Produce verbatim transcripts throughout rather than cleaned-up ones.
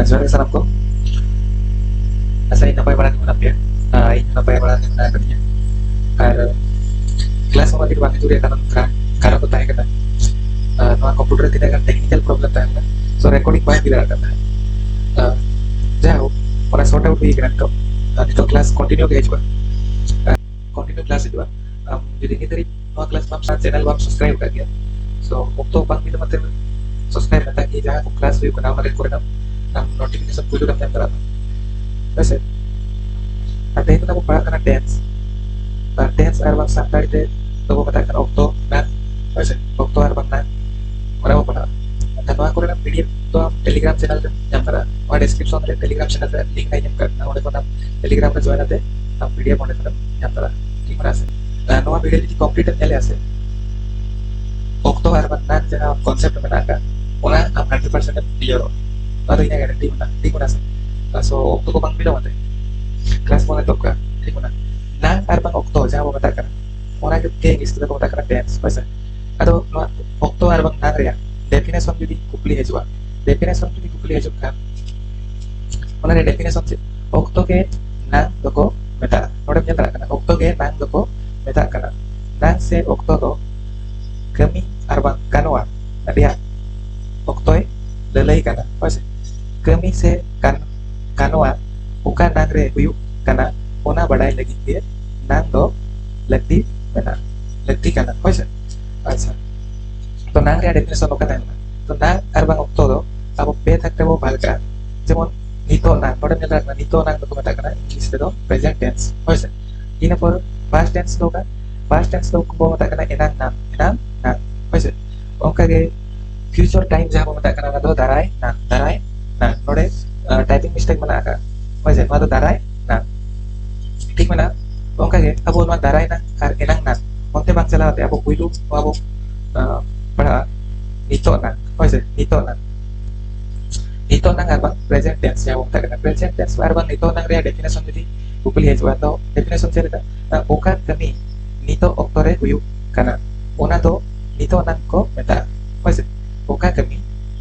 ᱡᱚᱦᱟᱨ ᱜᱮ ᱥᱟᱱᱟᱢ ᱠᱚ᱾ ᱟᱥᱟᱭᱟᱹᱧ ᱱᱟᱯᱟᱭ ᱵᱟᱲᱟ ᱜᱮ ᱢᱮᱱᱟᱜ ᱯᱮᱭᱟ᱾ ᱟᱨ ᱤᱧ ᱦᱚᱸ ᱱᱟᱯᱟᱭ ᱵᱟᱲᱟ ᱜᱮ ᱢᱮᱱᱟᱜ ᱟᱠᱟᱫᱤᱧᱟ᱾ ᱟᱨ ᱠᱞᱟᱥ ᱦᱚᱸ ᱟᱹᱰᱤ ᱵᱟᱝ ᱦᱤᱡᱩᱜ ᱨᱮᱭᱟᱜ ᱠᱟᱨᱚᱱ, ᱠᱟᱨᱚᱱ ᱠᱚ ᱛᱟᱦᱮᱸ ᱠᱟᱱᱟ᱾ ᱟᱨ ᱱᱚᱣᱟ ᱠᱚᱢᱯᱤᱭᱩᱴᱟᱨ ᱨᱮ ᱛᱤᱱᱟᱹᱜ ᱜᱟᱱ ᱴᱮᱠᱱᱤᱠᱟᱞ ᱯᱨᱚᱵᱞᱮᱢ ᱛᱟᱦᱮᱸ ᱠᱟᱱᱟ, ᱥᱳ ᱨᱮᱠᱚᱨᱰᱤᱝ ᱵᱟᱭ ᱦᱩᱭ ᱫᱟᱲᱮᱭᱟᱜ ᱠᱟᱱ ᱛᱟᱦᱮᱸᱫ᱾ ᱟᱨ ᱡᱟᱭᱦᱳᱠ, ᱚᱱᱟ ᱥᱚᱨᱴ ᱟᱣᱩᱴ ᱦᱩᱭ ᱠᱟᱱᱟ ᱱᱤᱛᱚᱜ᱾ ᱟᱨ ᱱᱤᱛᱚᱜ ᱠᱞᱟᱥ ᱠᱚᱱᱴᱤᱱᱤᱭᱩ ᱜᱮ ᱦᱤᱡᱩᱜᱼᱟ᱾ ᱟᱨ ᱠᱚᱱᱴᱤᱱᱤᱭᱩ ᱠᱞᱟᱥ ᱦᱤᱡᱩᱜᱼᱟ᱾ ᱟᱢ ᱡᱩᱫᱤ ᱱᱤᱛ ᱫᱷᱟᱹᱨᱤᱡ ᱱᱚᱣᱟ ᱠᱞᱟᱥ ᱵᱟᱢ, ᱪᱮᱱᱮᱞ ᱵᱟᱢ ᱥᱟᱵᱥᱠᱨᱟᱭᱤᱵ ᱟᱠᱟᱫ ᱜᱮᱭᱟ, ᱥᱳ ᱚᱠᱛᱚ ᱵᱟᱝ ᱢᱤᱞᱟᱹᱣ ᱠᱟᱛᱮ ᱥᱟᱵᱥᱠᱨᱟᱭᱤᱵ ᱢᱮ, ᱛᱟᱠᱤ ᱡᱟᱦᱟᱸ ᱠᱚ ᱠᱞᱟᱥ ᱦᱩᱭᱩᱜ ᱠᱟᱱᱟ ᱚᱱᱟ ᱨᱮ ᱠᱚᱨᱮᱱᱟᱜ ᱟᱢ ᱱᱳᱴᱤᱯᱷᱤᱠᱮᱥᱚᱱ ᱯᱩᱭᱞᱩ ᱨᱮᱢ ᱧᱟᱢ ᱫᱟᱲᱮᱭᱟᱜᱼᱟ᱾ ᱦᱳᱭ ᱥᱮ? ᱟᱨ ᱛᱮᱦᱮᱧ ᱫᱚ ᱵᱚ ᱯᱟᱲᱦᱟᱜ ᱠᱟᱱᱟ ᱴᱮᱱᱥ᱾ ᱟᱨ ᱴᱮᱱᱥ ᱟᱨ ᱵᱟᱝ ᱥᱟᱱᱛᱟᱲᱤ ᱛᱮ ᱫᱚᱵᱚ ᱢᱮᱛᱟᱜ ᱠᱟᱱᱟ ᱚᱠᱛᱚ ᱱᱟᱝ᱾ ᱦᱳᱭ ᱥᱮ? ᱚᱠᱛᱚ ᱟᱨ ᱵᱟᱝ ᱱᱟᱝ, ᱚᱱᱟ ᱵᱚ ᱯᱟᱲᱦᱟᱜᱼᱟ᱾ ᱟᱨ ᱱᱚᱣᱟ ᱠᱚᱨᱮᱱᱟᱜ ᱯᱤᱰᱤᱮᱯᱷ ᱫᱚ ᱟᱢ ᱴᱮᱞᱤᱜᱨᱟᱢ ᱪᱮᱱᱮᱞ ᱨᱮᱢ ᱧᱟᱢ ᱫᱟᱲᱮᱭᱟᱜᱼᱟ᱾ ᱱᱚᱣᱟ ᱰᱮᱥᱠᱨᱤᱯᱥᱚᱱ ᱨᱮ ᱴᱮᱞᱤᱜᱨᱟᱢ ᱪᱮᱱᱮᱞ ᱨᱮ ᱞᱤᱝᱠ ᱦᱟᱸᱜ ᱤᱧ ᱮᱢ ᱠᱟᱜ ᱠᱟᱱᱟ, ᱚᱸᱰᱮ ᱠᱷᱚᱱ ᱟᱢ ᱴᱮᱞᱤᱜᱨᱟᱢ ᱨᱮ ᱡᱚᱭᱮᱱ ᱠᱟᱛᱮ ᱟᱢ ᱯᱤᱰᱤᱮᱯᱷ ᱚᱸᱰᱮ ᱠᱷᱚᱱᱮᱢ ᱧᱟᱢ ᱫᱟᱲᱮᱭᱟᱜᱼᱟ᱾ ᱴᱷᱤᱠ ᱢᱮᱱᱟᱜᱼᱟ ᱥᱮ? ᱟᱨ ᱱᱚᱣᱟ ᱵᱷᱤᱰᱤᱭᱳ ᱡᱩᱫᱤ ᱠᱚᱢᱯᱞᱤᱴ ᱮᱢ ᱧᱮᱞᱮᱜᱼᱟ ᱥᱮ, ᱚᱠᱛᱚ ᱟᱨ ᱵᱟᱝ ᱱᱟᱝ ᱡᱟᱦᱟᱸ ᱠᱚᱱᱥᱮᱯᱴ ᱢᱮᱱᱟᱜ ᱟᱠᱟᱫ, ᱚᱱᱟ ᱟᱢ ᱦᱟᱱᱰᱨᱮᱰ ᱯᱟᱨᱥᱮᱱᱴ ᱮᱢ ᱠᱞᱤᱭᱟᱨᱚᱜᱼᱟ᱾ ᱱᱚᱣᱟ ᱫᱚ ᱤᱧᱟᱹᱜ ᱜᱮᱨᱮᱱᱴᱤ ᱢᱮᱱᱟᱜᱼᱟ᱾ ᱴᱷᱤᱠ ᱢᱮᱱᱟᱜᱼᱟ ᱥᱮ? ᱟᱨ ᱥᱳ ᱚᱠᱛᱚ ᱠᱚ ᱵᱟᱝ ᱵᱤᱞᱚᱢ ᱟᱛᱮ ᱠᱞᱟᱥ ᱵᱚᱱ ᱮᱛᱚᱦᱚᱵ ᱠᱟᱜᱼᱟ᱾ ᱴᱷᱤᱠ ᱢᱮᱱᱟᱜᱼᱟ? ᱱᱟᱝ ᱟᱨ ᱵᱟᱝ ᱚᱠᱛᱚ ᱡᱟᱦᱟᱸ ᱵᱚ ᱢᱮᱛᱟᱜ ᱠᱟᱱᱟ, ᱚᱱᱟ ᱜᱮ ᱤᱝᱞᱤᱥ ᱛᱮᱫᱚ ᱠᱚ ᱢᱮᱛᱟᱜ ᱠᱟᱱᱟ ᱴᱮᱱᱥ᱾ ᱦᱳᱭ ᱥᱮ? ᱟᱫᱚ ᱱᱚᱣᱟ ᱚᱠᱛᱚ ᱟᱨ ᱵᱟᱝ ᱱᱟᱝ ᱨᱮᱭᱟᱜ ᱰᱮᱯᱷᱤᱱᱮᱥᱚᱱ ᱡᱩᱫᱤ ᱠᱩᱠᱞᱤ ᱦᱤᱡᱩᱜᱼᱟ, ᱰᱮᱯᱷᱤᱱᱮᱥᱚᱱ ᱡᱩᱫᱤ ᱠᱩᱠᱞᱤ ᱦᱤᱡᱩᱜ ᱠᱷᱟᱱ, ᱚᱱᱟ ᱨᱮᱭᱟᱜ ᱰᱮᱯᱷᱤᱱᱮᱥᱚᱱ ᱪᱮᱫ? ᱚᱠᱛᱚ ᱜᱮ ᱱᱟᱝ ᱫᱚᱠᱚ ᱢᱮᱛᱟᱜᱼᱟ᱾ ᱱᱚᱰᱮᱢ ᱧᱮᱞ ᱫᱟᱲᱮᱭᱟᱜ ᱠᱟᱱᱟ, ᱚᱠᱛᱚ ᱜᱮ ᱱᱟᱝ ᱫᱚᱠᱚ ᱢᱮᱛᱟᱜ ᱠᱟᱱᱟ᱾ ᱱᱟᱝ ᱥᱮ ᱚᱠᱛᱚ ᱫᱚ ᱠᱟᱹᱢᱤ ᱟᱨ ᱵᱟᱝ ᱠᱟᱱᱣᱟ ᱨᱮᱭᱟᱜ ᱚᱠᱛᱚᱭ ᱞᱟᱹᱞᱟᱹᱭ ᱠᱟᱱᱟ᱾ ᱦᱳᱭ ᱥᱮ? ᱠᱟᱹᱢᱤ ᱥᱮ ᱠᱟᱱ-, ᱠᱟᱱᱣᱟ ᱚᱠᱟ ᱱᱟᱝ ᱨᱮ ᱦᱩᱭᱩᱜ ᱠᱟᱱᱟ, ᱚᱱᱟ ᱵᱟᱰᱟᱭ ᱞᱟᱹᱜᱤᱫ ᱜᱮ ᱱᱟᱝ ᱫᱚ ᱞᱟᱹᱠᱛᱤ ᱢᱮᱱᱟᱜᱼᱟ, ᱞᱟᱹᱠᱛᱤ ᱠᱟᱱᱟ᱾ ᱦᱳᱭ ᱥᱮ? ᱟᱪᱪᱷᱟ, ᱛᱚ ᱱᱟᱝ ᱨᱮᱭᱟᱜ ᱰᱮᱯᱷᱤᱱᱮᱥᱚᱱ ᱚᱠᱟ ᱛᱟᱦᱮᱸ ᱞᱮᱱᱟ? ᱛᱚ ᱱᱟᱝ ᱟᱨ ᱵᱟᱝ ᱚᱠᱛᱚ ᱫᱚ ᱟᱵᱚ ᱯᱮ ᱛᱷᱟᱠ ᱨᱮᱵᱚ ᱵᱷᱟᱜᱽ ᱠᱟᱜᱼᱟ᱾ ᱡᱮᱢᱚᱱ ᱱᱤᱛᱚᱜ ᱱᱟᱝ, ᱱᱚᱰᱮ ᱧᱮᱞ ᱫᱟᱲᱮᱭᱟᱜ ᱠᱟᱱᱟ, ᱱᱤᱛᱚᱜ ᱱᱟᱝ ᱫᱚᱠᱚ ᱢᱮᱛᱟᱜ ᱠᱟᱱᱟ ᱤᱝᱞᱤᱥ ᱛᱮᱫᱚ ᱯᱨᱮᱡᱮᱱᱴ ᱴᱮᱱᱥ᱾ ᱦᱳᱭ ᱥᱮ? ᱤᱱᱟᱹ ᱯᱚᱨ ᱯᱟᱥᱴ ᱴᱮᱱᱥ ᱫᱚ ᱚᱠᱟ? ᱯᱟᱥᱴ ᱴᱮᱱᱥ ᱫᱚ ᱵᱚ ᱢᱮᱛᱟᱜ ᱠᱟᱱᱟ ᱮᱱᱟᱝ ᱱᱟᱝ, ᱮᱱᱟᱝ ᱱᱟᱝ᱾ ᱦᱳᱭ ᱥᱮ? ᱚᱱᱠᱟ ᱜᱮ ᱯᱷᱤᱭᱩᱪᱟᱨ ᱴᱟᱭᱤᱢ ᱡᱟᱦᱟᱸ ᱵᱚ ᱢᱮᱛᱟᱜ ᱠᱟᱱᱟ, ᱚᱱᱟ ᱫᱚ ᱫᱟᱨᱟᱭ ᱱᱟᱝ, ᱫᱟᱨᱟᱭ ᱱᱟᱝ᱾ ᱱᱚᱰᱮ ᱴᱟᱭᱯᱤᱝ ᱢᱤᱥᱴᱮᱠ ᱢᱮᱱᱟᱜ ᱟᱠᱟᱫ᱾ ᱦᱳᱭ ᱥᱮ? ᱱᱚᱣᱟ ᱫᱚ ᱫᱟᱨᱟᱭ ᱱᱟᱝ᱾ ᱴᱷᱤᱠ ᱢᱮᱱᱟᱜᱼᱟ? ᱚᱱᱠᱟ ᱜᱮ ᱟᱵᱚ ᱱᱚᱣᱟ ᱫᱟᱨᱟᱭ ᱱᱟᱝ ᱟᱨ ᱮᱱᱟᱝ ᱱᱟᱝ ᱚᱱᱛᱮ ᱵᱟᱝ ᱪᱟᱞᱟᱣ ᱠᱟᱛᱮ ᱟᱵᱚ ᱯᱩᱭᱞᱩ ᱱᱚᱣᱟ ᱵᱚ, ᱟᱸ, ᱯᱟᱲᱦᱟᱜᱼᱟ ᱱᱤᱛᱚᱜ ᱱᱟᱝ᱾ ᱦᱳᱭ ᱥᱮ? ᱱᱤᱛᱚᱜ ᱱᱟᱝ᱾ ᱱᱤᱛᱚᱜ ᱱᱟᱝ ᱟᱨ ᱵᱟᱝ ᱯᱨᱮᱡᱮᱱᱴ ᱴᱮᱱᱥ ᱡᱟᱦᱟᱸ ᱵᱚ ᱢᱮᱛᱟᱜ ᱠᱟᱱᱟ᱾ ᱯᱨᱮᱡᱮᱱᱴ ᱴᱮᱱᱥ ᱟᱨ ᱵᱟᱝ ᱱᱤᱛᱚᱜ ᱱᱟᱝ ᱨᱮᱭᱟᱜ ᱰᱮᱯᱷᱤᱱᱮᱥᱚᱱ ᱡᱩᱫᱤ ᱠᱩᱠᱞᱤ ᱦᱤᱡᱩᱜᱼᱟ, ᱛᱚ ᱰᱮᱯᱷᱤᱱᱮᱥᱚᱱ ᱪᱮᱫ ᱞᱮᱠᱟ? ᱟᱸ, ᱚᱠᱟ ᱠᱟᱹᱢᱤ ᱱᱤᱛᱚᱜ ᱚᱠᱛᱚ ᱨᱮ ᱦᱩᱭᱩᱜ ᱠᱟᱱᱟ, ᱚᱱᱟ ᱫᱚ ᱱᱤᱛᱚᱜ ᱱᱟᱝ ᱠᱚ ᱢᱮᱛᱟᱜᱼᱟ᱾ ᱦᱳᱭ ᱥᱮ? ᱚᱠᱟ ᱠᱟᱹᱢᱤ,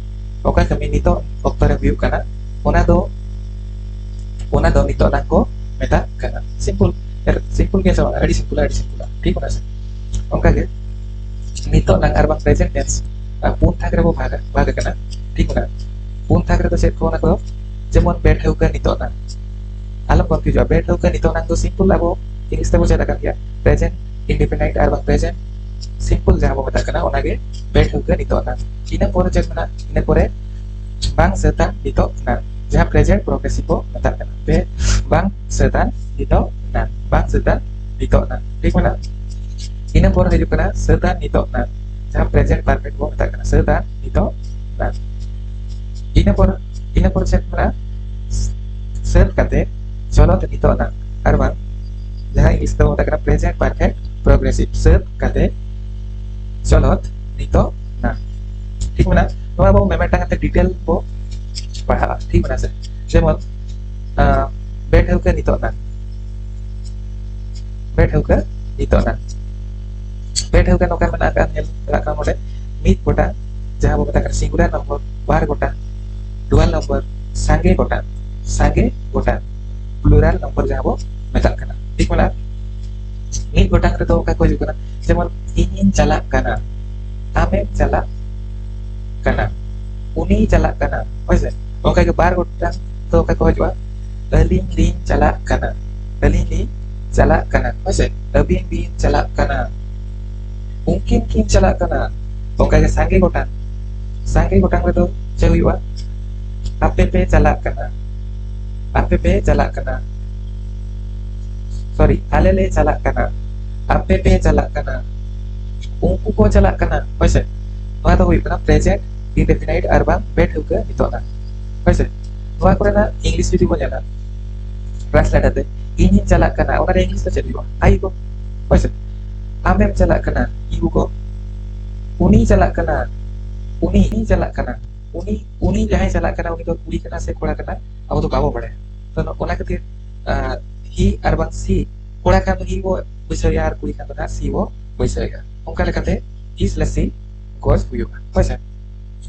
ᱚᱠᱟ ᱠᱟᱹᱢᱤ ᱱᱤᱛᱚᱜ ᱚᱠᱛᱚ ᱨᱮ ᱦᱩᱭᱩᱜ ᱠᱟᱱᱟ, ᱚᱱᱟ ᱫᱚ ᱚᱱᱟ ᱫᱚ ᱱᱤᱛᱚᱜ ᱱᱟᱝ ᱠᱚ ᱢᱮᱛᱟᱜ ᱠᱟᱱᱟ᱾ ᱥᱤᱢᱯᱚᱞ, ᱥᱤᱢᱯᱚᱞ ᱜᱮ ᱥᱮ ᱵᱟᱝ? ᱟᱹᱰᱤ ᱥᱤᱢᱯᱚᱞ, ᱟᱹᱰᱤ ᱥᱤᱢᱯᱚᱞ, ᱴᱷᱤᱠ ᱚᱱᱟ ᱥᱮ? ᱚᱱᱠᱟ ᱜᱮ ᱱᱤᱛᱚᱜ ᱱᱟᱝ ᱟᱨ ᱵᱟᱝ ᱯᱨᱮᱡᱮᱱᱴ ᱴᱮᱱᱥ ᱯᱩᱱ ᱛᱷᱟᱠ ᱨᱮᱵᱚ ᱵᱷᱟᱜᱟ, ᱵᱷᱟᱜ ᱟᱠᱟᱱᱟ, ᱴᱷᱤᱠ ᱚᱱᱟ᱾ ᱯᱩᱱ ᱛᱷᱟᱠ ᱨᱮᱫᱚ ᱪᱮᱫ ᱠᱚ ᱚᱱᱟ ᱠᱚᱫᱚ? ᱡᱮᱢᱚᱱ ᱵᱮ ᱴᱷᱟᱹᱣᱠᱟᱹ ᱱᱤᱛᱚᱜ ᱱᱟᱝ, ᱟᱞᱚᱢ ᱠᱚᱱᱯᱷᱤᱭᱩᱡᱚᱜᱼᱟ᱾ ᱵᱮ ᱴᱷᱟᱹᱣᱠᱟᱹ ᱱᱤᱛᱚᱜ ᱱᱟᱝ ᱫᱚ ᱥᱤᱢᱯᱚᱞ ᱟᱵᱚ ᱤᱝᱞᱤᱥ ᱛᱮᱵᱚ ᱪᱮᱫ ᱟᱠᱟᱱ ᱜᱮᱭᱟ, ᱯᱨᱮᱡᱮᱱᱴ ᱤᱱᱰᱮᱯᱷᱤᱱᱟᱭᱤᱴ ᱟᱨ ᱵᱟᱝ ᱯᱨᱮᱡᱮᱱᱴ ᱥᱤᱢᱯᱚᱞ ᱡᱟᱦᱟᱸ ᱵᱚ ᱢᱮᱛᱟᱜ ᱠᱟᱱᱟ, ᱚᱱᱟᱜᱮ ᱵᱮ ᱴᱷᱟᱹᱣᱠᱟᱹ ᱱᱤᱛᱚᱜ ᱱᱟᱝ᱾ ᱤᱱᱟᱹ ᱯᱚᱨᱮ ᱪᱮᱫ ᱢᱮᱱᱟᱜᱼᱟ? ᱤᱱᱟᱹ ᱯᱚᱨᱮ ᱵᱟᱝ ᱥᱟᱹᱛᱟᱱ ᱱᱤᱛᱚᱜ ᱱᱟᱝ, ᱡᱟᱦᱟᱸ ᱯᱨᱮᱡᱮᱱᱴ ᱯᱨᱚᱜᱨᱮᱥᱤᱵᱷ ᱵᱚ ᱢᱮᱛᱟᱜ ᱠᱟᱱᱟ᱾ ᱵᱮ ᱵᱟᱝ ᱥᱟᱹᱛᱟᱱ ᱱᱤᱛᱚᱜ ᱱᱟᱝ, ᱵᱟᱝ ᱥᱟᱹᱛᱟᱱ ᱱᱤᱛᱚᱜ ᱱᱟᱝ, ᱴᱷᱤᱠ ᱢᱮᱱᱟᱜᱼᱟ? ᱤᱱᱟᱹ ᱯᱚᱨ ᱦᱤᱡᱩᱜ ᱠᱟᱱᱟ ᱥᱟᱹᱛᱟᱱ ᱱᱤᱛᱚᱜ ᱱᱟᱝ, ᱡᱟᱦᱟᱸ ᱯᱨᱮᱡᱮᱱᱴ ᱯᱟᱨᱯᱷᱮᱠᱴ ᱵᱚ ᱢᱮᱛᱟᱜ ᱠᱟᱱᱟ, ᱥᱟᱹᱛᱟᱱ ᱱᱤᱛᱚᱜ ᱱᱟᱝ᱾ ᱤᱱᱟᱹ ᱯᱚᱨ, ᱤᱱᱟᱹ ᱯᱚᱨ ᱪᱮᱫ ᱢᱮᱱᱟᱜᱼᱟ? ᱥᱟᱹᱛ ᱠᱟᱛᱮ ᱪᱚᱞᱚᱛ ᱱᱤᱛᱚᱜ ᱱᱟᱝ, ᱟᱨ ᱵᱟᱝ ᱡᱟᱦᱟᱸ ᱤᱝᱞᱤᱥ ᱛᱮᱵᱚ ᱢᱮᱛᱟᱜ ᱠᱟᱱᱟ ᱯᱨᱮᱡᱮᱱᱴ ᱯᱟᱨᱯᱷᱮᱠᱴ ᱯᱨᱚᱜᱨᱮᱥᱤᱵᱷ, ᱥᱟᱹᱛ ᱠᱟᱛᱮ ᱪᱚᱞᱚᱛ ᱱᱤᱛᱚᱜ ᱱᱟᱝ, ᱴᱷᱤᱠ ᱢᱮᱱᱟᱜᱼᱟ? ᱱᱚᱣᱟ ᱵᱚ ᱢᱤᱢᱤᱫᱴᱟᱝ ᱠᱟᱛᱮ ᱰᱤᱴᱮᱞ ᱵᱚ ᱯᱟᱲᱦᱟᱜᱼᱟ, ᱴᱷᱤᱠ ᱢᱮᱱᱟᱜᱼᱟ ᱥᱮ? ᱡᱮᱢᱚᱱ ᱟᱸ, ᱵᱮ ᱴᱷᱟᱹᱣᱠᱟᱹ ᱱᱤᱛᱚᱜ ᱱᱟᱝ, ᱵᱮ ᱴᱷᱟᱹᱣᱠᱟᱹ ᱱᱤᱛᱚᱜ ᱱᱟᱝ, ᱵᱮ ᱴᱷᱟᱹᱣᱠᱟᱹ ᱱᱚᱝᱠᱟ ᱢᱮᱱᱟᱜ ᱟᱠᱟᱫ, ᱧᱮᱞ ᱪᱟᱞᱟᱜ ᱠᱟᱱᱟ ᱱᱚᱰᱮ ᱢᱤᱫ ᱜᱚᱴᱟᱝ, ᱡᱟᱦᱟᱸ ᱵᱚ ᱢᱮᱛᱟᱜ ᱠᱟᱱᱟ ᱥᱤᱝᱜᱩᱞᱟᱨ ᱱᱚᱢᱵᱚᱨ, ᱵᱟᱨ ᱜᱚᱴᱟᱝ, ᱰᱩᱣᱟᱞ ᱱᱚᱢᱵᱚᱨ, ᱥᱟᱸᱜᱮ ᱜᱚᱴᱟᱝ, ᱥᱟᱸᱜᱮ ᱜᱚᱴᱟᱝ, ᱯᱞᱩᱨᱟᱞ ᱱᱚᱢᱵᱚᱨ ᱡᱟᱦᱟᱸ ᱵᱚ ᱢᱮᱛᱟᱜ ᱠᱟᱱᱟ, ᱴᱷᱤᱠ ᱢᱮᱱᱟᱜᱼᱟ? ᱢᱤᱫ ᱜᱚᱴᱟᱝ ᱨᱮᱫᱚ ᱚᱠᱟ ᱠᱚ ᱦᱤᱡᱩᱜ ᱠᱟᱱᱟ? ᱡᱮᱢᱚᱱ ᱤᱧᱤᱧ ᱪᱟᱞᱟᱜ ᱠᱟᱱᱟ, ᱟᱢᱮᱢ ᱪᱟᱞᱟᱜ ᱠᱟᱱᱟ, ᱩᱱᱤᱭ ᱪᱟᱞᱟᱜ ᱠᱟᱱᱟ, ᱦᱳᱭ ᱥᱮ? ᱚᱱᱠᱟ ᱜᱮ ᱵᱟᱨ ᱜᱚᱴᱟᱝ ᱫᱚ ᱚᱠᱟ ᱠᱚ ᱦᱤᱡᱩᱜᱼᱟ? ᱟᱹᱞᱤᱧ ᱞᱤᱧ ᱪᱟᱞᱟᱜ ᱠᱟᱱᱟ, ᱟᱹᱞᱤᱧ ᱞᱤᱧ ᱪᱟᱞᱟᱜ ᱠᱟᱱᱟ, ᱦᱳᱭ ᱥᱮ? ᱟᱹᱵᱤᱱ ᱵᱤᱱ ᱪᱟᱞᱟᱜ ᱠᱟᱱᱟ, ᱩᱱᱠᱤᱱ ᱠᱤᱱ ᱪᱟᱞᱟᱜ ᱠᱟᱱᱟ, ᱚᱱᱠᱟ ᱜᱮ ᱥᱟᱸᱜᱮ ᱜᱚᱴᱟᱝ, ᱥᱟᱸᱜᱮ ᱜᱚᱴᱟᱝ ᱨᱮᱫᱚ ᱪᱮᱫ ᱦᱩᱭᱩᱜᱼᱟ? ᱟᱯᱮ ᱯᱮ ᱪᱟᱞᱟᱜ ᱠᱟᱱᱟ, ᱟᱯᱮ ᱯᱮ ᱪᱟᱞᱟᱜ ᱠᱟᱱᱟ, ᱥᱚᱨᱤ, ᱟᱞᱮ ᱞᱮ ᱪᱟᱞᱟᱜ ᱠᱟᱱᱟ, ᱟᱯᱮ ᱯᱮ ᱪᱟᱞᱟᱜ ᱠᱟᱱᱟ, ᱩᱱᱠᱩ ᱠᱚ ᱪᱟᱞᱟᱜ ᱠᱟᱱᱟ, ᱦᱳᱭ ᱥᱮ? ᱱᱚᱣᱟ ᱫᱚ ᱦᱩᱭᱩᱜ ᱠᱟᱱᱟ ᱯᱨᱮᱡᱮᱱᱴ ᱤᱱᱰᱮᱯᱷᱤᱱᱟᱭᱤᱴ ᱟᱨ ᱵᱟᱝ ᱵᱮ ᱴᱷᱟᱹᱣᱠᱟᱹ ᱱᱤᱛᱚᱜ ᱱᱟᱝ, ᱦᱳᱭ ᱥᱮ? ᱱᱚᱣᱟ ᱠᱚᱨᱮᱱᱟᱜ ᱤᱝᱞᱤᱥ ᱡᱩᱫᱤ ᱵᱚᱱ ᱧᱮᱞᱟ, ᱴᱨᱟᱱᱥᱞᱮᱴ ᱟᱛᱮ, ᱤᱧᱤᱧ ᱪᱟᱞᱟᱜ ᱠᱟᱱᱟ, ᱚᱱᱟ ᱨᱮ ᱤᱝᱞᱤᱥ ᱫᱚ ᱪᱮᱫ ᱦᱩᱭᱩᱜᱼᱟ? I go, ᱦᱳᱭ ᱥᱮ? ᱟᱢᱮᱢ ᱪᱟᱞᱟᱜ ᱠᱟᱱᱟ, you go, ᱩᱱᱤᱭ ᱪᱟᱞᱟᱜ ᱠᱟᱱᱟ, ᱩᱱᱤ, ᱩᱱᱤᱭ ᱪᱟᱞᱟᱜ ᱠᱟᱱᱟ, ᱩᱱᱤ, ᱩᱱᱤ ᱡᱟᱦᱟᱸᱭ ᱪᱟᱞᱟᱜ ᱠᱟᱱᱟ, ᱩᱱᱤ ᱫᱚ ᱠᱩᱲᱤ ᱠᱟᱱᱟ ᱥᱮ ᱠᱚᱲᱟ ᱠᱟᱱᱟ, ᱟᱵᱚ ᱫᱚ ᱵᱟᱵᱚ ᱵᱟᱲᱟᱭᱟ᱾ ᱛᱚ, ᱱᱚ-, ᱚᱱᱟ ᱠᱷᱟᱹᱛᱤᱨ, ᱟᱸ, he ᱟᱨ ᱵᱟᱝ she, ᱠᱚᱲᱟ ᱠᱷᱟᱱ ᱫᱚ he ᱵᱚ ᱵᱟᱹᱭᱥᱟᱹᱣᱮᱭᱟ ᱟᱨ ᱠᱩᱲᱤ ᱠᱷᱟᱱ ᱫᱚ ᱱᱟᱦᱟᱜ she ᱵᱚ ᱵᱟᱹᱭᱥᱟᱹᱣᱮᱭᱟ᱾ ᱚᱱᱠᱟ ᱞᱮᱠᱟᱛᱮ he ᱥᱞᱮᱥ she ᱜᱚᱡ ᱦᱩᱭᱩᱜᱼᱟ, ᱦᱳᱭ ᱥᱮ?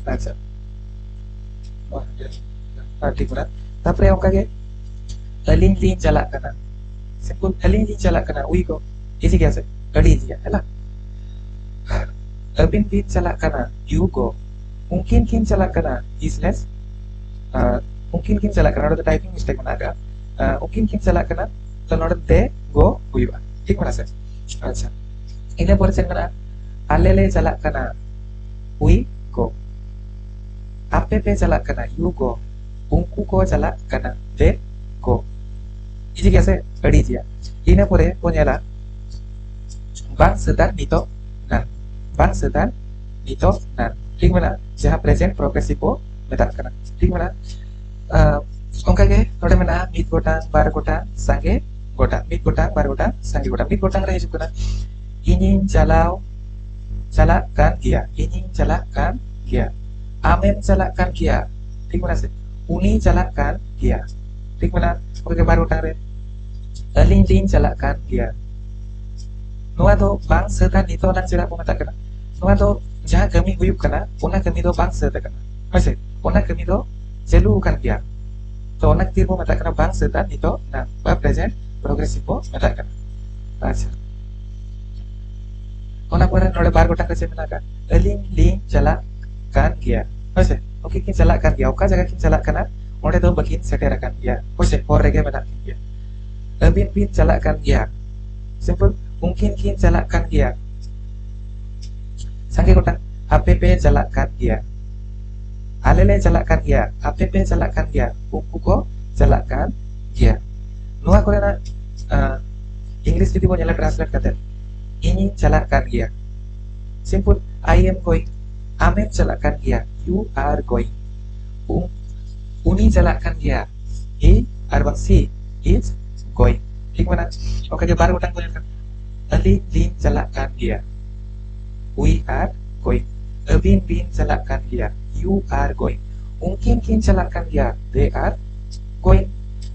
ᱟᱪᱪᱷᱟ, ᱴᱷᱤᱠ ᱢᱮᱱᱟᱜᱼᱟ᱾ ᱛᱟᱯᱚᱨᱮ ᱚᱱᱠᱟ ᱜᱮ ᱟᱹᱞᱤᱧ ᱞᱤᱧ ᱪᱟᱞᱟᱜ ᱠᱟᱱᱟ, ᱥᱤᱢᱯᱚᱞ ᱟᱹᱞᱤᱧ ᱞᱤᱧ ᱪᱟᱞᱟᱜ ᱠᱟᱱᱟ, ᱩᱭ ᱠᱚ ᱤᱡᱤ ᱜᱮᱭᱟ ᱥᱮ, ᱟᱹᱰᱤ ᱤᱡᱤ ᱜᱮᱭᱟ ᱦᱮᱸ᱾ ᱟᱹᱵᱤᱱ ᱵᱤᱱ ᱪᱟᱞᱟᱜ ᱠᱟᱱᱟ, ᱭᱩ ᱜᱳ᱾ ᱩᱱᱠᱤᱱ ᱠᱤᱱ ᱪᱟᱞᱟᱜ ᱠᱟᱱᱟ, ᱤ ᱥᱞᱮᱥ ᱩᱱᱠᱤᱱ ᱠᱤᱱ ᱪᱟᱞᱟᱜ ᱠᱟᱱᱟ, ᱱᱚᱰᱮ ᱫᱚ ᱴᱟᱭᱯᱤᱝ ᱢᱤᱥᱴᱮᱠ ᱢᱮᱱᱟᱜ ᱟᱠᱟᱫᱼᱟ᱾ ᱩᱱᱠᱤᱱ ᱠᱤᱱ ᱪᱟᱞᱟᱜ ᱠᱟᱱᱟ, ᱛᱚ ᱱᱚᱰᱮ ᱫᱮ ᱜᱳ ᱦᱩᱭᱩᱜᱼᱟ, ᱴᱷᱤᱠ ᱢᱮᱱᱟᱜᱼᱟ ᱥᱮ? ᱟᱪᱪᱷᱟ, ᱤᱱᱟᱹ ᱯᱚᱨᱮ ᱪᱮᱫ ᱢᱮᱱᱟᱜᱼᱟ? ᱟᱞᱮ ᱞᱮ ᱪᱟᱞᱟᱜ ᱠᱟᱱᱟ, ᱩᱭ ᱜᱳ᱾ ᱟᱯᱮ ᱯᱮ ᱪᱟᱞᱟᱜ ᱠᱟᱱᱟ, ᱭᱩ ᱜᱳ᱾ ᱩᱱᱠᱩ ᱠᱚ ᱪᱟᱞᱟᱜ ᱠᱟᱱᱟ, ᱫᱮ ᱜᱳ᱾ ᱤᱡᱤ ᱜᱮᱭᱟ ᱥᱮ? ᱟᱹᱰᱤ ᱤᱡᱤᱭᱟ᱾ ᱤᱱᱟᱹ ᱯᱚᱨᱮ ᱵᱚ ᱧᱮᱞᱟ ᱵᱟᱝ ᱥᱟᱹᱛᱟᱱ ᱱᱤᱛᱚᱜ ᱱᱟᱝ, ᱵᱟᱝ ᱥᱟᱹᱛᱟᱱ ᱱᱤᱛᱚᱜ ᱱᱟᱝ, ᱴᱷᱤᱠ ᱢᱮᱱᱟᱜᱼᱟ, ᱡᱟᱦᱟᱸ ᱯᱨᱮᱡᱮᱱᱴ ᱯᱨᱚᱜᱨᱮᱥᱤᱵᱷ ᱵᱚ ᱢᱮᱛᱟᱜ ᱠᱟᱱᱟ, ᱴᱷᱤᱠ ᱢᱮᱱᱟᱜᱼᱟ᱾ ᱚᱱᱠᱟ ᱜᱮ ᱱᱚᱰᱮ ᱢᱮᱱᱟᱜᱼᱟ ᱢᱤᱫ ᱜᱚᱴᱟᱝ, ᱵᱟᱨ ᱜᱚᱴᱟᱝ, ᱥᱟᱸᱜᱮ ᱜᱚᱴᱟᱝ, ᱢᱤᱫ ᱜᱚᱴᱟᱝ, ᱵᱟᱨ ᱜᱚᱴᱟᱝ, ᱥᱟᱸᱜᱮ ᱜᱚᱴᱟᱝ᱾ ᱢᱤᱫ ᱜᱚᱴᱟᱝ ᱨᱮ ᱦᱤᱡᱩᱜ ᱠᱟᱱᱟ ᱤᱧᱤᱧ ᱪᱟᱞᱟᱣ ᱪᱟᱞᱟᱜ ᱠᱟᱱ ᱜᱮᱭᱟ, ᱤᱧᱤᱧ ᱪᱟᱞᱟᱜ ᱠᱟᱱ ᱜᱮᱭᱟ, ᱟᱢᱮᱢ ᱪᱟᱞᱟᱜ ᱠᱟᱱ ᱜᱮᱭᱟ, ᱴᱷᱤᱠ ᱢᱮᱱᱟᱜᱼᱟ ᱥᱮ? ᱩᱱᱤᱭ ᱪᱟᱞᱟᱜ ᱠᱟᱱ ᱜᱮᱭᱟ, ᱴᱷᱤᱠ ᱢᱮᱱᱟᱜᱼᱟ᱾ ᱚᱱᱠᱟ ᱜᱮ ᱵᱟᱨ ᱜᱚᱴᱟᱝ ᱨᱮ ᱟᱹᱞᱤᱧ ᱞᱤᱧ ᱪᱟᱞᱟᱜ ᱠᱟᱱ ᱜᱮᱭᱟ᱾ ᱱᱚᱣᱟ ᱫᱚ ᱵᱟᱝ ᱥᱟᱹᱛ ᱟᱨ ᱱᱤᱛᱚᱜ ᱱᱟᱝ ᱪᱮᱫᱟᱜ ᱵᱚ ᱢᱮᱛᱟᱜ ᱠᱟᱱᱟ? ᱱᱚᱣᱟ ᱫᱚ ᱡᱟᱦᱟᱸ ᱠᱟᱹᱢᱤ ᱦᱩᱭᱩᱜ ᱠᱟᱱᱟ, ᱚᱱᱟ ᱠᱟᱹᱢᱤ ᱫᱚ ᱵᱟᱝ ᱥᱟᱹᱛ ᱟᱠᱟᱱᱟ, ᱦᱳᱭ ᱥᱮ? ᱚᱱᱟ ᱠᱟᱹᱢᱤ ᱫᱚ ᱪᱟᱹᱞᱩ ᱟᱠᱟᱱ ᱜᱮᱭᱟ᱾ ᱛᱚ ᱚᱱᱟ ᱠᱷᱟᱹᱛᱤᱨ ᱵᱚ ᱢᱮᱛᱟᱜ ᱠᱟᱱᱟ ᱵᱟᱝ ᱥᱟᱹᱛ ᱟᱨ ᱱᱤᱛᱚᱜ ᱱᱟᱝ ᱵᱟ ᱯᱨᱮᱡᱮᱱᱴ ᱯᱨᱚᱜᱨᱮᱥᱤᱵᱷ ᱵᱚ ᱢᱮᱛᱟᱜ ᱠᱟᱱᱟ᱾ ᱟᱪᱪᱷᱟ, ᱚᱱᱟ ᱯᱚᱨᱮ ᱱᱚᱰᱮ ᱵᱟᱨ ᱜᱚᱴᱟᱝ ᱨᱮ ᱪᱮᱫ ᱢᱮᱱᱟᱜ ᱟᱠᱟᱫ? ᱟᱹᱞᱤᱧ ᱞᱤᱧ ᱪᱟᱞᱟᱜ ᱠᱟᱱ ᱜᱮᱭᱟ, ᱦᱳᱭ ᱥᱮ? ᱩᱱᱠᱤᱱ ᱠᱤᱱ ᱪᱟᱞᱟᱜ ᱠᱟᱱ ᱜᱮᱭᱟ, ᱚᱠᱟ ᱡᱟᱭᱜᱟ ᱠᱤᱱ ᱪᱟᱞᱟᱜ ᱠᱟᱱᱟ, ᱚᱸᱰᱮ ᱫᱚ ᱵᱟᱹᱠᱤᱱ ᱥᱮᱴᱮᱨ ᱟᱠᱟᱱ ᱜᱮᱭᱟ, ᱦᱳᱭ ᱥᱮ? ᱦᱚᱨ ᱨᱮᱜᱮ ᱢᱮᱱᱟᱜ ᱠᱤᱱ ᱜᱮᱭᱟ᱾ ᱟᱹᱵᱤᱱ ᱵᱤᱱ ᱪᱟᱞᱟᱜ ᱠᱟᱱ ᱜᱮᱭᱟ, ᱥᱤᱢᱯᱚᱞ, ᱩᱱᱠᱤᱱ ᱠᱤᱱ ᱪᱟᱞᱟᱜ ᱠᱟᱱ ᱜᱮᱭᱟ᱾ ᱥᱟᱸᱜᱮ ᱜᱚᱴᱟᱝ, ᱟᱯᱮ ᱯᱮ ᱪᱟᱞᱟᱜ ᱠᱟᱱ ᱜᱮᱭᱟ, ᱟᱞᱮ ᱞᱮ ᱪᱟᱞᱟᱜ ᱠᱟᱱ ᱜᱮᱭᱟ, ᱟᱯᱮ ᱯᱮ ᱪᱟᱞᱟᱜ ᱠᱟᱱ ᱜᱮᱭᱟ, ᱩᱱᱠᱩ ᱠᱚ ᱪᱟᱞᱟᱜ ᱠᱟᱱ ᱜᱮᱭᱟ᱾ ᱱᱚᱣᱟ ᱠᱚᱨᱮᱱᱟᱜ ᱤᱝᱞᱤᱥ ᱡᱩᱫᱤ ᱵᱚᱱ ᱧᱮᱞᱟ ᱴᱨᱟᱱᱥᱞᱮᱴ ᱠᱟᱛᱮ, ᱤᱧᱤᱧ ᱪᱟᱞᱟᱜ ᱠᱟᱱ ᱜᱮᱭᱟ, ᱥᱤᱢᱯᱚᱞ, I am going, ᱟᱢᱮᱢ ᱪᱟᱞᱟᱜ ᱠᱟᱱ ᱜᱮᱭᱟ, you are going, ᱩᱱᱤ ᱪᱟᱞᱟᱜ ᱠᱟᱱ ᱜᱮᱭᱟ, he ᱟᱨ ᱵᱟᱝ she is going, ᱴᱷᱤᱠ ᱢᱮᱱᱟᱜᱼᱟ᱾ ᱚᱱᱠᱟ ᱜᱮ ᱵᱟᱨ ᱜᱚᱴᱟᱝ ᱠᱚ ᱧᱮᱞ ᱠᱟᱱᱟ, ᱟᱹᱞᱤᱧ ᱞᱤᱧ ᱪᱟᱞᱟᱜ ᱠᱟᱱ ᱜᱮᱭᱟ, we are going, ᱟᱹᱵᱤᱱ ᱵᱤᱱ ᱪᱟᱞᱟᱜ ᱠᱟᱱ ᱜᱮᱭᱟ, you are going, ᱩᱱᱠᱤᱱ ᱠᱤᱱ ᱪᱟᱞᱟᱜ ᱠᱟᱱ ᱜᱮᱭᱟ, they are going,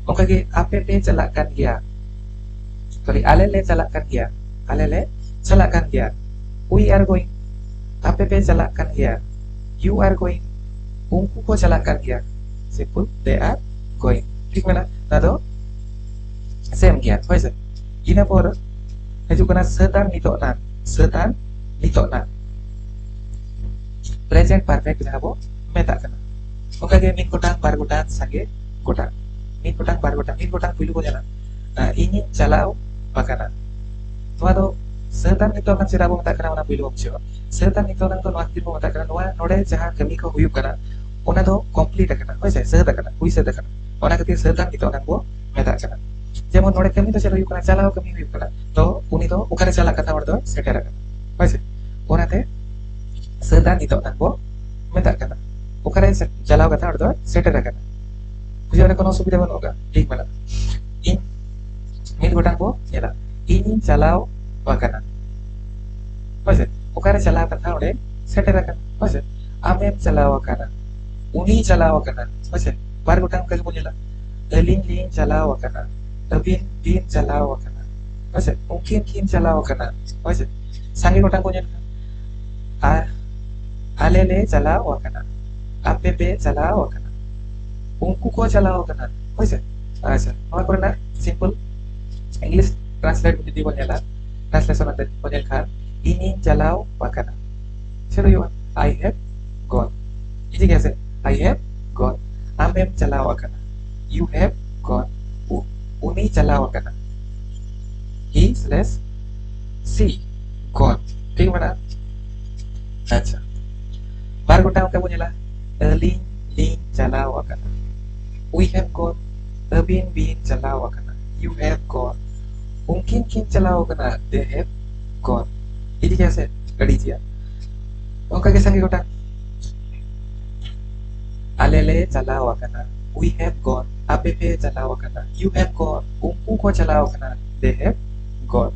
ᱚᱱᱠᱟ ᱜᱮ ᱟᱯᱮ ᱯᱮ ᱪᱟᱞᱟᱜ ᱠᱟᱱ ᱜᱮᱭᱟ, ᱥᱚᱨᱤ, ᱟᱞᱮ ᱞᱮ ᱪᱟᱞᱟᱜ ᱠᱟᱱ ᱜᱮᱭᱟ, ᱟᱞᱮ ᱞᱮ ᱪᱟᱞᱟᱜ ᱠᱟᱱ ᱜᱮᱭᱟ, we are going, ᱟᱯᱮ ᱯᱮ ᱪᱟᱞᱟᱜ ᱠᱟᱱ ᱜᱮᱭᱟ, you are going, ᱩᱱᱠᱩ ᱠᱚ ᱪᱟᱞᱟᱜ ᱠᱟᱱ ᱜᱮᱭᱟ, simple, they are going. ᱴᱷᱤᱠ ᱢᱮᱱᱟᱜᱼᱟ, ᱱᱚᱣᱟ ᱫᱚ ᱥᱮᱢ ᱜᱮᱭᱟ, ᱦᱳᱭ ᱥᱮ? ᱤᱱᱟᱹ ᱯᱚᱨ ᱦᱤᱡᱩᱜ ᱠᱟᱱᱟ ᱥᱟᱹᱛ ᱟᱨ ᱱᱤᱛᱚᱜ ᱱᱟᱝ, ᱥᱟᱹᱛ ᱟᱨ ᱱᱤᱛᱚᱜ ᱱᱟᱝ᱾ ᱯᱨᱮᱡᱮᱱᱴ ᱯᱟᱨᱯᱷᱮᱠᱴ ᱡᱟᱦᱟᱸ ᱵᱚ ᱢᱮᱛᱟᱜ ᱠᱟᱱᱟ᱾ ᱚᱱᱠᱟ ᱜᱮ ᱢᱤᱫ ᱜᱚᱴᱟᱝ, ᱵᱟᱨ ᱜᱚᱴᱟᱝ, ᱥᱟᱸᱜᱮ ᱜᱚᱴᱟᱝ᱾ ᱢᱤᱫ ᱜᱚᱴᱟᱝ, ᱵᱟᱨ ᱜᱚᱴᱟᱝ, ᱢᱤᱫ ᱜᱚᱴᱟᱝ ᱯᱩᱭᱞᱩ ᱵᱚ ᱧᱮᱞᱟ, ᱟᱸ, ᱤᱧᱤᱧ ᱪᱟᱞᱟᱣ ᱟᱠᱟᱱᱟ᱾ ᱱᱚᱣᱟ ᱫᱚ ᱥᱟᱹᱛ ᱟᱨ ᱱᱤᱛᱚᱜ ᱱᱟᱝ ᱪᱮᱫᱟᱜ ᱵᱚ ᱢᱮᱛᱟᱜ ᱠᱟᱱᱟ, ᱚᱱᱟ ᱯᱩᱭᱞᱩ ᱵᱚ ᱵᱩᱡᱷᱟᱹᱣᱟ᱾ ᱥᱟᱹᱛ ᱟᱨ ᱱᱤᱛᱚᱜ ᱱᱟᱝ ᱫᱚ ᱱᱚᱣᱟ ᱠᱷᱟᱹᱛᱤᱨ ᱵᱚ ᱢᱮᱛᱟᱜ ᱠᱟᱱᱟ, ᱱᱚᱣᱟ ᱱᱚᱰᱮ ᱡᱟᱦᱟᱸ ᱠᱟᱹᱢᱤ ᱠᱚ ᱦᱩᱭᱩᱜ ᱠᱟᱱᱟ, ᱚᱱᱟ ᱫᱚ ᱠᱚᱢᱯᱞᱤᱴ ᱟᱠᱟᱱᱟ, ᱦᱳᱭ ᱥᱮ? ᱥᱟᱹᱛ ᱟᱠᱟᱱᱟ, ᱦᱩᱭ ᱥᱟᱹᱛ ᱟᱠᱟᱱᱟ᱾ ᱚᱱᱟ ᱠᱷᱟᱹᱛᱤᱨ ᱥᱟᱹᱛ ᱟᱨ ᱱᱤᱛᱚᱜ ᱱᱟᱝ ᱵᱚ ᱢᱮᱛᱟᱜ ᱠᱟᱱᱟ᱾ ᱡᱮᱢᱚᱱ ᱱᱚᱰᱮ ᱠᱟᱹᱢᱤ ᱫᱚ ᱪᱮᱫ ᱦᱩᱭᱩᱜ ᱠᱟᱱᱟ? ᱪᱟᱞᱟᱣ ᱠᱟᱹᱢᱤ ᱦᱩᱭᱩᱜ ᱠᱟᱱᱟ᱾ ᱛᱚ ᱩᱱᱤ ᱫᱚ ᱚᱠᱟᱨᱮ ᱪᱟᱞᱟᱜ ᱠᱟᱛᱷᱟ ᱦᱚᱲ ᱫᱚ ᱥᱮᱴᱮᱨ ᱟᱠᱟᱱᱟ, ᱦᱳᱭ ᱥᱮ? ᱚᱱᱟᱛᱮ ᱥᱟᱹᱛ ᱟᱨ ᱱᱤᱛᱚᱜ ᱱᱟᱝ ᱵᱚ ᱢᱮᱛᱟᱜ ᱠᱟᱱᱟ᱾ ᱚᱠᱟᱨᱮ ᱥᱮ-, ᱪᱟᱞᱟᱣ ᱠᱟᱛᱷᱟ ᱦᱚᱲ ᱫᱚ ᱥᱮᱴᱮᱨ ᱟᱠᱟᱱᱟ᱾ ᱵᱩᱡᱷᱟᱹᱣ ᱨᱮ ᱠᱳᱱᱳ ᱚᱥᱩᱵᱤᱫᱷᱟ ᱵᱟᱹᱱᱩᱜ ᱟᱠᱟᱫᱟ᱾ ᱴᱷᱤᱠ ᱢᱮᱱᱟᱜᱼᱟ᱾ ᱤᱧ ᱢᱤᱫ ᱜᱚᱴᱟᱝ ᱵᱚ ᱧᱮᱞᱟ, ᱤᱧᱤᱧ ᱪᱟᱞᱟᱣ ᱟᱠᱟᱱᱟ, ᱦᱳᱭ ᱥᱮ? ᱚᱠᱟᱨᱮ ᱪᱟᱞᱟᱣ ᱠᱟᱛᱷᱟ ᱚᱸᱰᱮ ᱥᱮᱴᱮᱨ ᱟᱠᱟᱱᱟ, ᱦᱳᱭ ᱥᱮ? ᱟᱢᱮᱢ ᱪᱟᱞᱟᱣ ᱟᱠᱟᱱᱟ, ᱩᱱᱤᱭ ᱪᱟᱞᱟᱣ ᱟᱠᱟᱱᱟ, ᱦᱳᱭ ᱥᱮ? ᱵᱟᱨ ᱜᱚᱴᱟᱝ ᱚᱱᱠᱟ ᱜᱮᱵᱚ ᱧᱮᱞᱟ, ᱟᱹᱞᱤᱧ ᱞᱤᱧ ᱪᱟᱞᱟᱣ ᱟᱠᱟᱱᱟ, ᱟᱹᱵᱤᱱ ᱵᱤᱱ ᱪᱟᱞᱟᱣ ᱟᱠᱟᱱᱟ, ᱦᱳᱭ ᱥᱮ? ᱩᱱᱠᱤᱱ ᱠᱤᱱ ᱪᱟᱞᱟᱣ ᱟᱠᱟᱱᱟ, ᱦᱳᱭ ᱥᱮ? ᱥᱟᱸᱜᱮ ᱜᱚᱴᱟᱝ ᱵᱚ ᱧᱮᱞ ᱠᱷᱟᱱ, ᱟᱨ ᱟᱞᱮ ᱞᱮ ᱪᱟᱞᱟᱣ ᱟᱠᱟᱱᱟ, ᱟᱯᱮ ᱯᱮ ᱪᱟᱞᱟᱣ ᱟᱠᱟᱱᱟ, ᱩᱱᱠᱩ ᱠᱚ ᱪᱟᱞᱟᱣ ᱟᱠᱟᱱᱟ, ᱦᱳᱭ ᱥᱮ? ᱟᱪᱪᱷᱟ, ᱱᱚᱣᱟ ᱠᱚᱨᱮᱱᱟᱜ ᱥᱤᱢᱯᱚᱞ ᱤᱝᱞᱤᱥ ᱴᱨᱟᱱᱥᱞᱮᱴ ᱡᱩᱫᱤ ᱵᱚᱱ ᱧᱮᱞᱟ, ᱴᱨᱟᱱᱥᱞᱮᱥᱚᱱ ᱟᱛᱮ ᱵᱚᱱ ᱧᱮᱞ ᱠᱷᱟᱱ, ᱤᱧᱤᱧ ᱪᱟᱞᱟᱣ ᱟᱠᱟᱱᱟ᱾ ᱪᱮᱫ ᱦᱩᱭᱩᱜᱼᱟ? I have gone. ᱤᱡᱤ ᱜᱮᱭᱟ ᱥᱮ? I have gone. ᱟᱢᱮᱢ ᱪᱟᱞᱟᱣ ᱟᱠᱟᱱᱟ᱾ You have gone. ᱩ-, ᱩᱱᱤ ᱪᱟᱞᱟᱣ ᱟᱠᱟᱱᱟ᱾ He ᱥᱞᱮᱥ C, gone. ᱴᱷᱤᱠ ᱢᱮᱱᱟᱜᱼᱟ? ᱟᱪᱪᱷᱟ, ᱵᱟᱨ ᱜᱚᱴᱟᱝ ᱚᱱᱠᱟ ᱵᱚᱱ ᱧᱮᱞᱟ, ᱟᱹᱞᱤᱧ ᱞᱤᱧ ᱪᱟᱞᱟᱣ ᱟᱠᱟᱱᱟ᱾ We have gone. ᱟᱹᱵᱤᱱ ᱵᱤᱱ ᱪᱟᱞᱟᱣ ᱟᱠᱟᱱᱟ᱾ You have gone. ᱩᱱᱠᱤᱱ ᱠᱤᱱ ᱪᱟᱞᱟᱣ ᱟᱠᱟᱱᱟ᱾ They have gone. ᱤᱡᱤ ᱜᱮᱭᱟ ᱥᱮ? ᱟᱹᱰᱤ ᱤᱡᱤᱭᱟ᱾ ᱚᱱᱠᱟ ᱜᱮ ᱥᱟᱸᱜᱮ ᱜᱚᱴᱟᱝ, ᱟᱞᱮ ᱞᱮ ᱪᱟᱞᱟᱣ ᱟᱠᱟᱱᱟ᱾ We have gone. ᱟᱯᱮ ᱯᱮ ᱪᱟᱞᱟᱣ ᱟᱠᱟᱱᱟ᱾ You have gone. ᱩᱱᱠᱩ ᱠᱚ ᱪᱟᱞᱟᱣ ᱟᱠᱟᱱᱟ᱾ They have gone.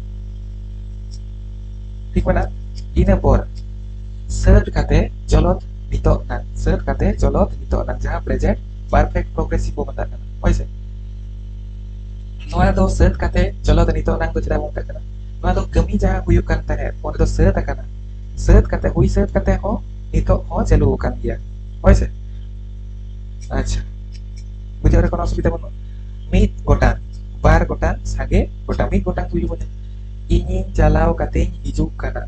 ᱴᱷᱤᱠ ᱢᱮᱱᱟᱜᱼᱟ? ᱤᱱᱟᱹ ᱯᱚᱨ ᱥᱟᱹᱛ ᱠᱟᱛᱮ ᱪᱚᱞᱚᱛ ᱱᱤᱛᱚᱜ ᱱᱟᱝ, ᱥᱟᱹᱛ ᱠᱟᱛᱮ ᱪᱚᱞᱚᱛ ᱱᱤᱛᱚᱜ ᱱᱟᱝ, ᱡᱟᱦᱟᱸ ᱯᱨᱮᱡᱮᱱᱴ ᱯᱟᱨᱯᱷᱮᱠᱴ ᱯᱨᱚᱜᱨᱮᱥᱤᱵᱷ ᱵᱚ ᱢᱮᱛᱟᱜ ᱠᱟᱱᱟ, ᱦᱳᱭ ᱥᱮ? ᱱᱚᱣᱟ ᱫᱚ ᱥᱟᱹᱛ ᱠᱟᱛᱮ ᱪᱚᱞᱚᱛ ᱱᱤᱛᱚᱜ ᱱᱟᱝ ᱫᱚ ᱪᱮᱫᱟᱜ ᱵᱚ ᱢᱮᱛᱟᱜ ᱠᱟᱱᱟ? ᱱᱚᱣᱟ ᱫᱚ ᱠᱟᱹᱢᱤ ᱡᱟᱦᱟᱸ ᱦᱩᱭᱩᱜ ᱠᱟᱱ ᱛᱟᱦᱮᱸᱫ, ᱚᱱᱟ ᱫᱚ ᱥᱟᱹᱛ ᱟᱠᱟᱱᱟ᱾ ᱥᱟᱹᱛ ᱠᱟᱛᱮ, ᱦᱩᱭ ᱥᱟᱹᱛ ᱠᱟᱛᱮ ᱦᱚᱸ ᱱᱤᱛᱚᱜ ᱦᱚᱸ ᱪᱟᱹᱞᱩ ᱟᱠᱟᱱ ᱜᱮᱭᱟ, ᱦᱳᱭ ᱥᱮ? ᱟᱪᱪᱷᱟ, ᱵᱩᱡᱷᱟᱹᱣ ᱨᱮ ᱠᱳᱱᱳ ᱚᱥᱩᱵᱤᱫᱷᱟ ᱵᱟᱹᱱᱩᱜᱼᱟ᱾ ᱢᱤᱫ ᱜᱚᱴᱟᱝ, ᱵᱟᱨ ᱜᱚᱴᱟᱝ, ᱥᱟᱸᱜᱮ ᱜᱚᱴᱟᱝ, ᱢᱤᱫ ᱜᱚᱴᱟᱝ ᱛᱩᱭᱩ ᱵᱚᱱ ᱧᱮᱞ᱾ ᱤᱧᱤᱧ ᱪᱟᱞᱟᱣ ᱠᱟᱛᱮᱧ ᱦᱤᱡᱩᱜ ᱠᱟᱱᱟ᱾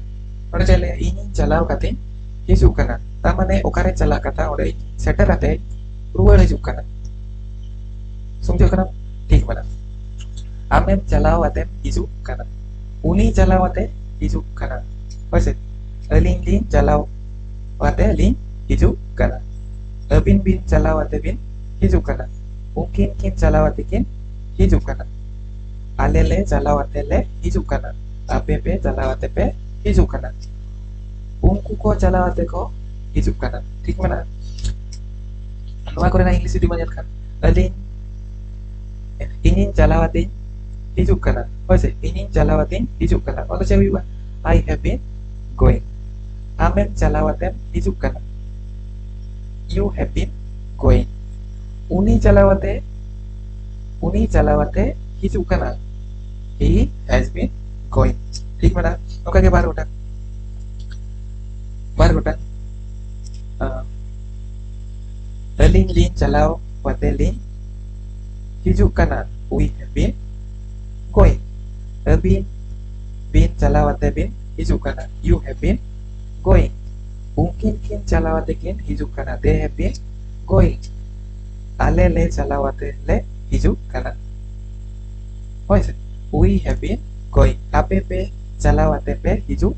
ᱱᱚᱰᱮ ᱪᱮᱫ ᱞᱟᱹᱭᱟ? ᱤᱧᱤᱧ ᱪᱟᱞᱟᱣ ᱠᱟᱛᱮᱧ ᱦᱤᱡᱩᱜ ᱠᱟᱱᱟ᱾ ᱛᱟᱨ ᱢᱟᱱᱮ ᱚᱠᱟᱨᱮ ᱪᱟᱞᱟᱜ ᱠᱟᱛᱷᱟ, ᱚᱸᱰᱮ ᱤᱧ ᱥᱮᱴᱮᱨ ᱠᱟᱛᱮ ᱨᱩᱣᱟᱹᱲ ᱦᱤᱡᱩᱜ ᱠᱟᱱᱟ᱾ ᱥᱚᱢᱡᱷᱟᱹᱣ ᱠᱟᱱᱟ? ᱴᱷᱤᱠ ᱢᱮᱱᱟᱜᱼᱟ᱾ ᱟᱢᱮᱢ ᱪᱟᱞᱟᱣ ᱠᱟᱛᱮᱢ ᱦᱤᱡᱩᱜ ᱠᱟᱱᱟ᱾ ᱩᱱᱤ ᱪᱟᱞᱟᱣ ᱠᱟᱛᱮ ᱦᱤᱡᱩᱜ ᱠᱟᱱᱟ᱾ ᱦᱳᱭ ᱥᱮ? ᱟᱹᱞᱤᱧ ᱞᱤᱧ ᱪᱟᱞᱟᱣ ᱠᱟᱛᱮ ᱞᱤᱧ ᱦᱤᱡᱩᱜ ᱠᱟᱱᱟ᱾ ᱟᱹᱵᱤᱱ ᱵᱤᱱ ᱪᱟᱞᱟᱣ ᱠᱟᱛᱮ ᱵᱤᱱ ᱦᱤᱡᱩᱜ ᱠᱟᱱᱟ᱾ ᱩᱱᱠᱤᱱ ᱠᱤᱱ ᱪᱟᱞᱟᱣ ᱠᱟᱛᱮ ᱠᱤᱱ ᱦᱤᱡᱩᱜ ᱠᱟᱱᱟ᱾ ᱟᱞᱮ ᱞᱮ ᱪᱟᱞᱟᱣ ᱠᱟᱛᱮ ᱞᱮ ᱦᱤᱡᱩᱜ ᱠᱟᱱᱟ᱾ ᱟᱯᱮ ᱯᱮ ᱪᱟᱞᱟᱣ ᱠᱟᱛᱮ ᱯᱮ ᱦᱤᱡᱩᱜ ᱠᱟᱱᱟ᱾ ᱩᱱᱠᱩ ᱠᱚ ᱪᱟᱞᱟᱣ ᱠᱟᱛᱮ ᱠᱚ ᱦᱤᱡᱩᱜ ᱠᱟᱱᱟ᱾ ᱴᱷᱤᱠ ᱢᱮᱱᱟᱜᱼᱟ? ᱱᱚᱣᱟ ᱠᱚᱨᱮᱱᱟᱜ ᱤᱝᱞᱤᱥ ᱡᱩᱫᱤ ᱵᱚᱱ ᱧᱮᱞ ᱠᱷᱟᱱ, ᱟᱹᱞᱤᱧ, ᱤᱧᱤᱧ ᱪᱟᱞᱟᱣ ᱠᱟᱛᱮᱧ ᱦᱤᱡᱩᱜ ᱠᱟᱱᱟ᱾ ᱦᱳᱭ ᱥᱮ? ᱤᱧᱤᱧ ᱪᱟᱞᱟᱣ ᱠᱟᱛᱮᱧ ᱦᱤᱡᱩᱜ ᱠᱟᱱᱟ᱾ ᱚᱱᱟ ᱫᱚ ᱪᱮᱫ ᱦᱩᱭᱩᱜᱼᱟ? I have been going. ᱟᱢᱮᱢ ᱪᱟᱞᱟᱣ ᱠᱟᱛᱮᱢ ᱦᱤᱡᱩᱜ ᱠᱟᱱᱟ᱾ You have been going. ᱩᱱᱤ ᱪᱟᱞᱟᱣ ᱠᱟᱛᱮ, ᱩᱱᱤ ᱪᱟᱞᱟᱣ ᱠᱟᱛᱮ ᱦᱤᱡᱩᱜ ᱠᱟᱱᱟ᱾ He has been going. ᱴᱷᱤᱠ ᱢᱮᱱᱟᱜᱼᱟ? ᱱᱚᱝᱠᱟ ᱜᱮ ᱵᱟᱨ ᱜᱚᱴᱟᱝ, ᱵᱟᱨ ᱜᱚᱴᱟᱝ᱾ ᱟᱸ, ᱟᱹᱞᱤᱧ ᱞᱤᱧ ᱪᱟᱞᱟᱣ ᱠᱟᱛᱮ ᱞᱤᱧ ᱦᱤᱡᱩᱜ ᱠᱟᱱᱟ᱾ We have been going. ᱟᱹᱵᱤᱱ ᱵᱤᱱ ᱪᱟᱞᱟᱣ ᱠᱟᱛᱮ ᱵᱤᱱ ᱦᱤᱡᱩᱜ ᱠᱟᱱᱟ᱾ You have been going. ᱩᱱᱠᱤᱱ ᱠᱤᱱ ᱪᱟᱞᱟᱣ ᱠᱟᱛᱮ ᱠᱤᱱ ᱦᱤᱡᱩᱜ ᱠᱟᱱᱟ᱾ They have been going. ᱟᱞᱮ ᱞᱮ ᱪᱟᱞᱟᱣ ᱠᱟᱛᱮ ᱞᱮ ᱦᱤᱡᱩᱜ ᱠᱟᱱᱟ᱾ ᱦᱳᱭ ᱥᱮ? We have been going. ᱟᱯᱮ ᱯᱮ ᱪᱟᱞᱟᱣ ᱠᱟᱛᱮ ᱯᱮ ᱦᱤᱡᱩᱜ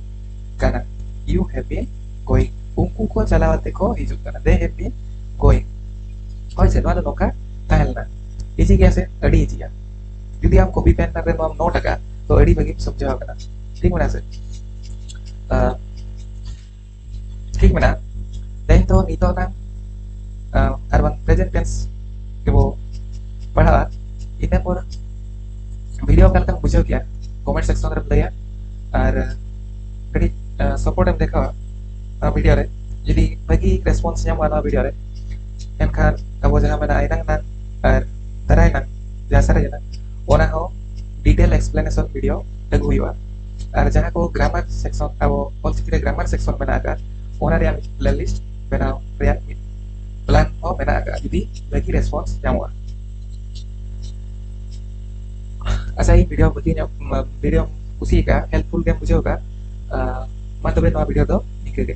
ᱠᱟᱱᱟ᱾ You have been going. ᱩᱱᱠᱩ ᱠᱚ ᱪᱟᱞᱟᱣ ᱠᱟᱛᱮ ᱠᱚ ᱦᱤᱡᱩᱜ ᱠᱟᱱᱟ᱾ They have been going. ᱦᱳᱭ ᱥᱮ? ᱱᱚᱣᱟ ᱫᱚ ᱱᱚᱝᱠᱟ ᱛᱟᱦᱮᱸ ᱞᱮᱱᱟ᱾ ᱤᱡᱤ ᱜᱮᱭᱟ ᱥᱮ? ᱟᱹᱰᱤ ᱤᱡᱤᱭᱟ᱾ ᱡᱩᱫᱤ ᱟᱢ ᱠᱚᱯᱤ ᱯᱮᱱ ᱨᱮ ᱱᱚᱣᱟᱢ ᱱᱳᱴ ᱟᱠᱟᱫ, ᱛᱚ ᱟᱹᱰᱤ ᱵᱷᱟᱹᱜᱤᱢ ᱥᱚᱢᱡᱷᱟᱣ ᱟᱠᱟᱫᱟ᱾ ᱴᱷᱤᱠ ᱢᱮᱱᱟᱜᱼᱟ ᱥᱮ? ᱟᱸ, ᱴᱷᱤᱠ ᱢᱮᱱᱟᱜᱼᱟ᱾ ᱛᱮᱦᱮᱧ ᱫᱚ ᱱᱤᱛᱚᱜ ᱱᱟᱝ, ᱟᱸ, ᱟᱨ ᱵᱟᱝ ᱯᱨᱮᱡᱮᱱᱴ ᱴᱮᱱᱥ ᱜᱮᱵᱚ ᱯᱟᱲᱦᱟᱜᱼᱟ᱾ ᱤᱱᱟᱹ ᱯᱚᱨ ᱵᱷᱤᱰᱤᱭᱳ ᱚᱠᱟ ᱞᱮᱠᱟᱢ ᱵᱩᱡᱷᱟᱹᱣ ᱠᱮᱜᱼᱟ, ᱠᱚᱢᱮᱱᱴ ᱥᱮᱠᱥᱚᱱ ᱨᱮᱢ ᱞᱟᱹᱭᱟ᱾ ᱟᱨ ᱠᱟᱹᱴᱤᱡ, ᱟᱸ, ᱥᱟᱯᱳᱨᱴ ᱮᱢ ᱫᱮᱠᱷᱟᱣᱟ ᱱᱚᱣᱟ ᱵᱷᱤᱰᱤᱭᱳ ᱨᱮ᱾ ᱡᱩᱫᱤ ᱵᱷᱟᱹᱜᱤ ᱨᱮᱥᱯᱚᱱᱥ ᱧᱟᱢᱚᱜᱼᱟ ᱱᱚᱣᱟ ᱵᱷᱤᱰᱤᱭᱳ ᱨᱮ, ᱮᱱᱠᱷᱟᱱ ᱟᱵᱚ ᱡᱟᱦᱟᱸ ᱢᱮᱱᱟᱜᱼᱟ ᱮᱱᱟᱝ ᱱᱟᱝ ᱟᱨ ᱫᱟᱨᱟᱭ ᱱᱟᱝ ᱡᱟᱦᱟᱸ ᱥᱟᱨᱮᱡ ᱮᱱᱟ, ᱚᱱᱟ ᱦᱚᱸ ᱰᱤᱴᱮᱞ ᱮᱠᱥᱯᱞᱮᱱᱮᱥᱚᱱ ᱵᱷᱤᱰᱤᱭᱳ ᱟᱹᱜᱩ ᱦᱩᱭᱩᱜᱼᱟ᱾ ᱟᱨ ᱡᱟᱦᱟᱸ ᱠᱚ ᱜᱨᱟᱢᱟᱨ ᱥᱮᱠᱥᱚᱱ, ᱟᱵᱚ ᱚᱞᱪᱤᱠᱤ ᱨᱮ ᱜᱨᱟᱢᱟᱨ ᱥᱮᱠᱥᱚᱱ ᱢᱮᱱᱟᱜ ᱟᱠᱟᱫ, ᱚᱱᱟ ᱨᱮᱭᱟᱜ ᱢᱤᱫ ᱯᱞᱮᱞᱤᱥᱴ ᱵᱮᱱᱟᱣ ᱨᱮᱭᱟᱜ ᱢᱤᱫ ᱯᱞᱟᱱ ᱦᱚᱸ ᱢᱮᱱᱟᱜ ᱟᱠᱟᱫᱼᱟ ᱡᱩᱫᱤ ᱵᱷᱟᱹᱜᱤ ᱨᱮᱥᱯᱚᱱᱥ ᱧᱟᱢᱚᱜᱼᱟ᱾ ᱟᱪᱪᱷᱟ, ᱤᱧ ᱵᱷᱤᱰᱤᱭᱳ ᱵᱷᱟᱹᱜᱤ ᱧᱚᱜ ᱵᱷᱤᱰᱤᱭᱳᱢ ᱠᱩᱥᱤ ᱟᱠᱟᱫᱼᱟ, ᱦᱮᱞᱯᱯᱷᱩᱞ ᱜᱮᱢ ᱵᱩᱡᱷᱟᱹᱣ ᱟᱠᱟᱫᱼᱟ, ᱢᱟ ᱛᱚᱵᱮ ᱱᱚᱣᱟ ᱵᱷᱤᱰᱤᱭᱳ ᱫᱚ ᱱᱤᱝᱠᱟᱹ ᱜᱮ᱾